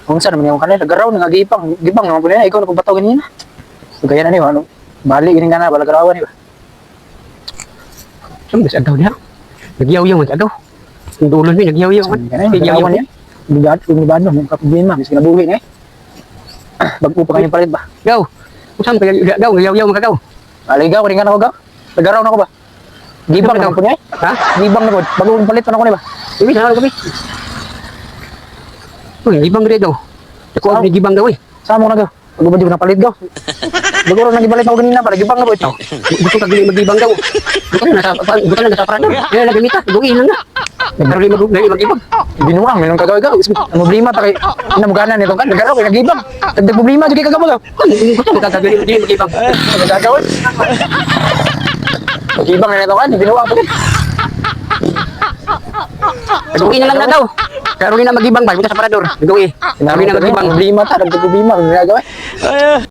Kung saan naman yung kanila, garaw nga gipang, gipang naman po nila, ikaw na pagbato ganina. So, kaya na niyo, ano, bali ganing na, bala garawan niyo. Saan ba sa agaw niya? Nagyaw-yaw man sa agaw. Ang dulo niya, nagyaw-yaw man. Garawan niya. Bigat, kung ba no, mga problema, miski nabuhi na eh. Bago pa kayo palit ba? Gaw. Usam kaya gaw, nagyaw-yaw man kagaw. Aligaw, ringan ako gaw. Nagaraw na ako ba? Gibang naman po niya eh. Ha? Gibang na po. Bago palit pa na ako niya ba? Ibi sa kami. Uy, gibang rin daw. Dako ang gibang daw eh. Sama mo na gaw. Bago ba di mo napalit gaw? Bago rin nagibalit ako ganina para gibang na po ito. Gusto ka gini magibang daw. Gusto na nasa gusto na nasa prado. Kaya lagi mita, gugi lang na. Pero di mag dili magibang. Binuang, minong kagaw gaw. Ang problema ta kay namugana nito kan nagaraw kay nagibang. Dagdag problema jud kay kagaw gaw. Gusto mo kagagi dili magibang. Nagagawin. Gibang na nito kan binuang po. Gugi na lang na daw. Pero di na magibang ba, punta sa parador. Gugi. Kami na magibang. Problema ta, dagdag problema ginagawa.